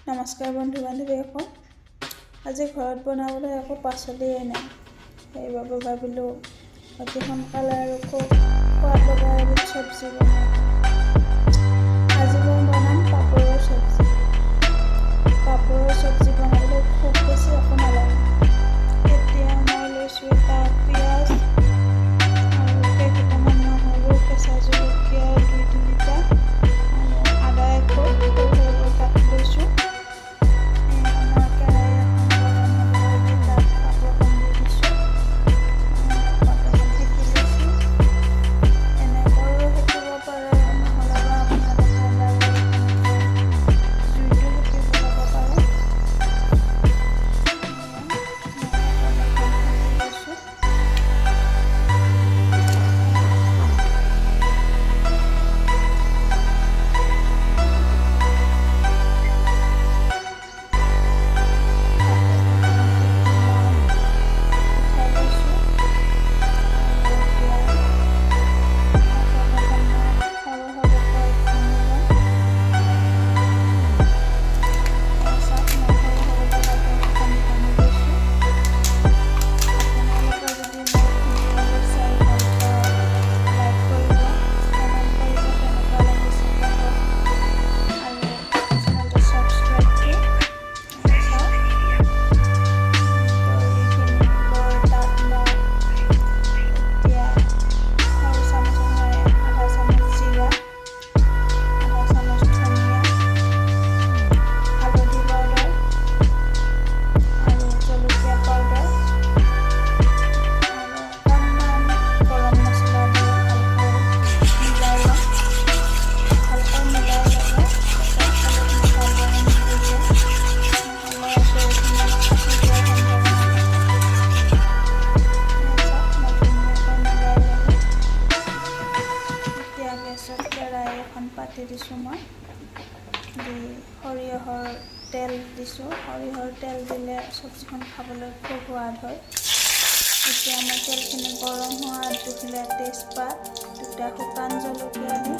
নমস্কাৰ বন্ধু বান্ধৱীসকল, আজি ঘৰত বনাবলৈ একো পাচলিয়ে নাই। সেইবাবে ভাবিলোঁ অতি সোনকালে আৰু খুব সোৱাদ লগা এবিধ চব্জি বনাওঁ। আজি মই বনাম পাপৰৰ চব্জি। পাপৰৰ চব্জি বনাবলৈ খুব বেছি একো নালাগে। এতিয়া মই লৈছোঁ এটা পিঁয়াজ আৰু কেইফুটামান নহৰু, কেঁচা জলকীয়া দুই তিনিটা আৰু আদা এফুট সৰু সৰুকৈ কাটি লৈছোঁ। মই কেৰাহী এখন গৰম হ'বলৈ দি তাত পাপৰখন দি দিছোঁ। পাপৰখন সেকি লৈছোঁ। এনেকৈও সেকিব পাৰে, নহ'লে বা আপোনালোকে ডাইৰেক্ট জুইতো সেকিব ল'ব পাৰে। মই পাপৰখন সেকি লৈছোঁ। পাপৰকেইখন সেকি মই উঠাই লৈছোঁ আৰু এতিয়া পাপৰকেইখন মই সৰু সৰুকৈ ভাঙি ল'ম। চাওক, মই সৰু সৰুকৈ পাপৰকেইখন ভাঙি লৈছোঁ। আপোনালোকে যদি মোৰ ভিডিঅ'বোৰ চাই ভাল পায়, লাইক কৰিব, কমেণ্ট কৰিব কেনেকুৱা লাগিছে ক'ব আৰু চেনেলটো ছাবস্ক্ৰাইব কৰি। চাওক, তো এইখিনি লৈ তাত মই এতিয়া সৰু চামুচেৰে আধা চামুচ জিৰা, আধা চামুচ ধনিয়া, হালধি পাউডাৰ আৰু জলকীয়া পাউডাৰ আৰু অকণমান গৰম মছলা দি ভালকৈ মিলাই ল'ম। ভালকৈ মিলাই ল'ব যাতে অলপ ভালদৰে মিলি যায়, নহ'লে দৈখিনি ফাটি যোৱাৰ সম্ভাৱনা থাকে। চাওক, মই ধুনীয়াকৈ মিলাই ল'লোঁ। এতিয়া গেছত কেৰাহী এখন পাতি দিছোঁ মই, দি সৰিয়হৰ তেল দিছোঁ। সৰিয়হৰ তেল দিলে চব্জিখন খাবলৈ খুব সোৱাদ হয়। এতিয়া মই তেলখিনি গৰম হোৱা দেখিলে তেজপাত, দুটা শুকান জলকীয়া দি